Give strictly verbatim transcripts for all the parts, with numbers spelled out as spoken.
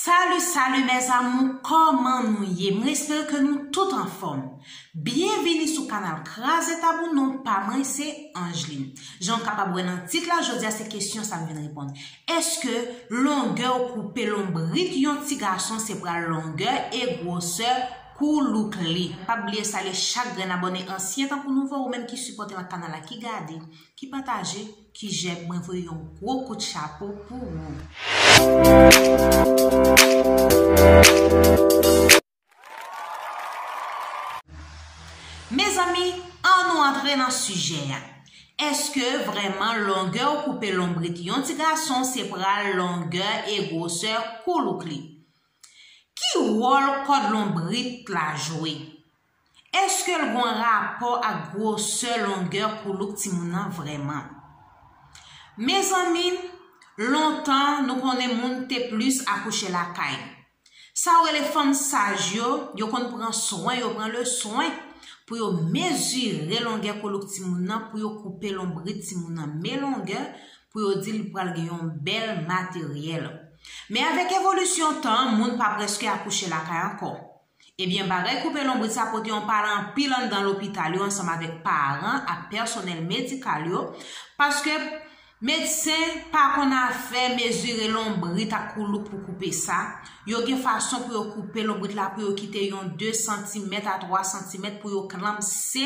Salut, salut mes amours, kòman nou ye? Mwen espere ke nou tout anfòm. Byenvini sou kanal Kraze Tabou, non pa mwen se Angeline. Jan w kapab wè nan tit la, jodi a se kesyon sa m vin reponn. Èske longè w koupe lonbrit yon ti gason se pral longè e gwosè koulouk li? Pa bliye salye chak grenn abòne ansyen tankou nouvo, ou menm ki sipòte m ak kanal la, ki gade, ki pataje, ki jèm, mwen voye yon gwo kout chapo pou ou. Mezanmi, ann nou antre nan sijè a. Èske vrèman longè w koupe lonbrit yon ti gason se pral longè e gwosè koulouk li? Ki wòl kòd lonbrit la jwe? Èske l gen rapò ak gwosè longè koulouk timoun nan vrèman? Mezanmi, lontan nou konnen moun te plis akouche lakay. Sa yo rele fanm saj yo, yo konn pran swen, yo pran le swen pou yo mezire longè koulouk timoun nan, pou yo koupe lonbrit timoun nan, men longè, pou yo di l pral gen yon bèl materyèl. Men avèk evolisyon tan an, moun pa prèske akouche lakay ankò. Ebyen, bagay koupe lonbrit sa pote yon pale anpil anndan lopital yo ansanm avèk paran ak pèsonèl medikal yo, paske medsen pa konn afè mezire lonbrit ak koulouk pou koupe sa. Yo gen fason pou yo koupe lonbrit la, pou yo kite yon de santimèt a twa santimèt pou yo klamse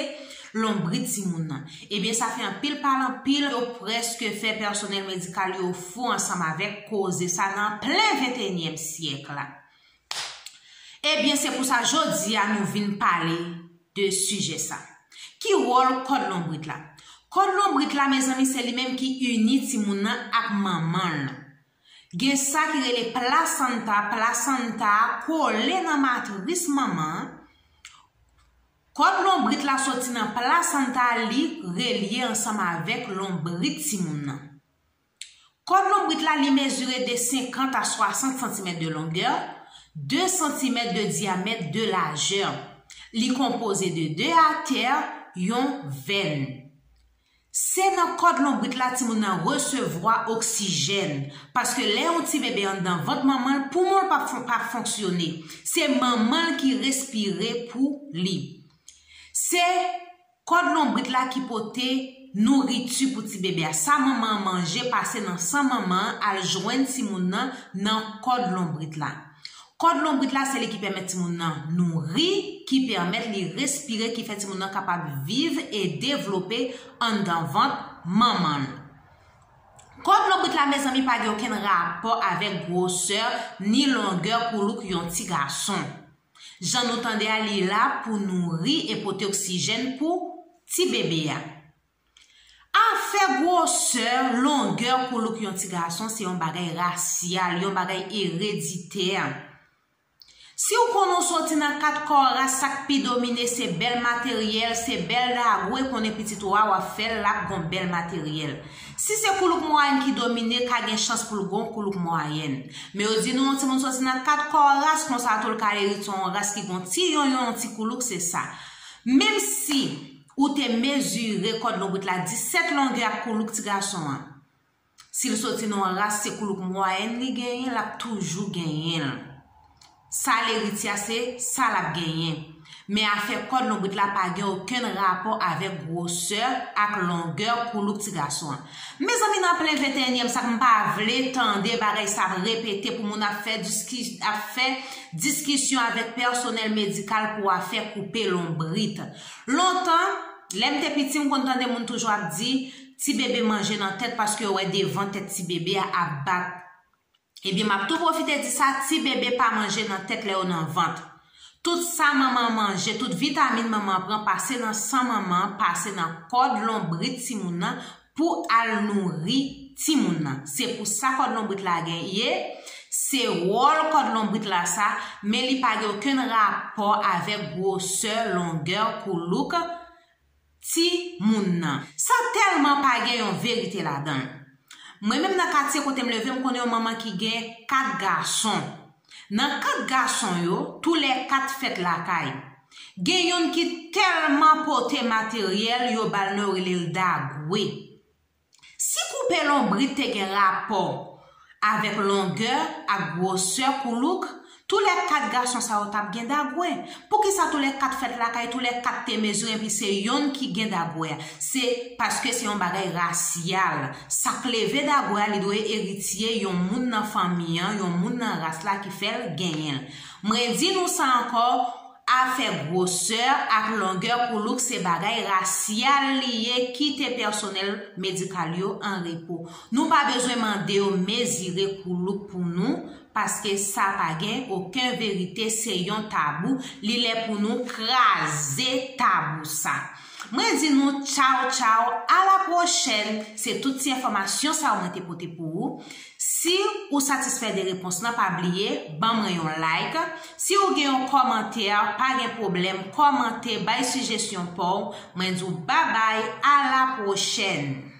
lonbrit timoun nan. Ebyen, sa fè anpil pale anpil, yo prèske fè pèsonèl medikal yo fou ansanm avèk koze sa nan plen venteyinyèm syèk la. Ebyen, se pou sa jodi a nou vin pale de sijè sa. Ki wòl kòd lonbrit la? Kòd lonbrit la, mezanmi, se li menm ki ini timoun nan ak manman l. Gen sa ki rele plasanta, plasanta a kole nan matris manman an. Kòd lonbrit la soti nan plasanta, li relye ansanm avèk lonbrit timoun nan. Kòd lonbrit la, li mezire de senkant a swasant santimèt de longè, de santimèt de dyamèt de lajè. Li konpoze de de atè, yon vèn. Se nan kòd lonbrit la timoun nan resevwa oksijèn, paske lè yon ti bebe anndan vant manman l, poumon l p ap fon-, p ap fonksyone. Se manman l ki respire pou li. Se kòd lonbrit la ki pote nouriti pou ti bebe a. Sa manman an manje pase nan san manman an al jwenn timoun nan nan kòd lonbrit la. Kòd lonbrit la se li ki pèmèt timoun nan nouri, ki pèmèt li respire, ki fè timoun nan kapab viv e devlope anndan vant manman l. Kòd lonbrit la, mezanmi, pa gen okenn rapò avèk gwosè ni longè koulouk yon ti gason. Jan nou tande a, li la pou nouri e pote oksijèn pou ti bebe a. Afè gwosè, longè koulouk yon ti gason se yon bagay rasyal, yon bagay ereditè. Si w konnen w soti nan kat kò ras, sa k pi domine se bèl materyèl, se bèl dagwe, konnen pitit ou a w ap fè l, l ap gon bèl materyèl. Si se koulouk mwayèn ki domine, ka gen chans pou l gon koulouk mwayèn. Men yo di nou yon timoun soti nan kat kò ras, konsa tou l ka erite yon ras ki gon ti yonyon, yon ti koulouk, se sa. Menm si ou te mezire kòd lonbrit la, disèt longè ak koulouk ti gason an, si l soti nan yon ras, se koulouk mwayèn li genyen, l ap toujou genyen l. Sa l erite a, se sa l ap genyen. Men afè kòd lonbrit la pa gen okenn rapò avèk gwosè ak longè koulouk ti gason an. Mezanmi, nan plen venteyinyèm syèk, m pa vle tande bagay sa ap repete pou moun ap fè diski-, ap fè diskisyon avèk pèsonèl medikal pou afè koupe lonbrit. Lontan, lè m te piti, m konn tande moun toujou ap di, ti bebe manje nan tèt paske yo wè devan tèt ti bebe a ap bat. Ebyen, m ap tou pwofite di sa, ti bebe pa manje nan tèt lè yo nan vant. Tout sa manman an manje, tout vitamin manman an pran, pase nan san manman an, pase nan kòd lonbrit timoun nan pou al nouri timoun nan. Se pou sa kòd lonbrit la gen ye, se wòl kòd lonbrit la sa, men li pa gen okenn rapò avèk gwosè, longè, koulouk timoun nan. Sa tèlman pa gen yon verite ladan l. Mwen menm nan katye kote m leve, m konnen yon manman ki gen kat gason. Nan kat gason yo, toulèkat fèt lakay. Gen youn ki tèlman pote materyèl, yo ba l non, yo rele l Dagwe. Si koupe lonbrit te gen rapò avèk longè ak gwosè koulouk, toulèkat gason sa yo t ap gen dagwè. Poukisa toulèkat fèt lakay, toulèkat te mezire, epi se yonn ki gen dagwè a? Se paske se yon bagay rasyal. Sa k leve dagwè a, li dwe eritye yon moun nan fanmi an, yon moun nan ras la ki fè l genyen l. Mwen di nou sa ankò, afè gwosè ak longè koulouk se bagay rasyal li ye, kite pèsonèl medikal yo an repo. Nou pa bezwen mande yo mezire koulouk pou nou, paske sa pa gen okenn verite, se yon tabou, li lè pou nou kraze tabou sa. Mwen di nou tchaw tchaw, a la pwochèn, se tout ti enfòmasyon sa yo mwen te pote pou ou. Si ou satisfè de repons lan, pa bliye ban mwen yon like. Si ou gen yon kòmantè, pa gen pwoblèm, kòmante, bay sijesyon pa w. Mwen di w babay, a la pwochèn.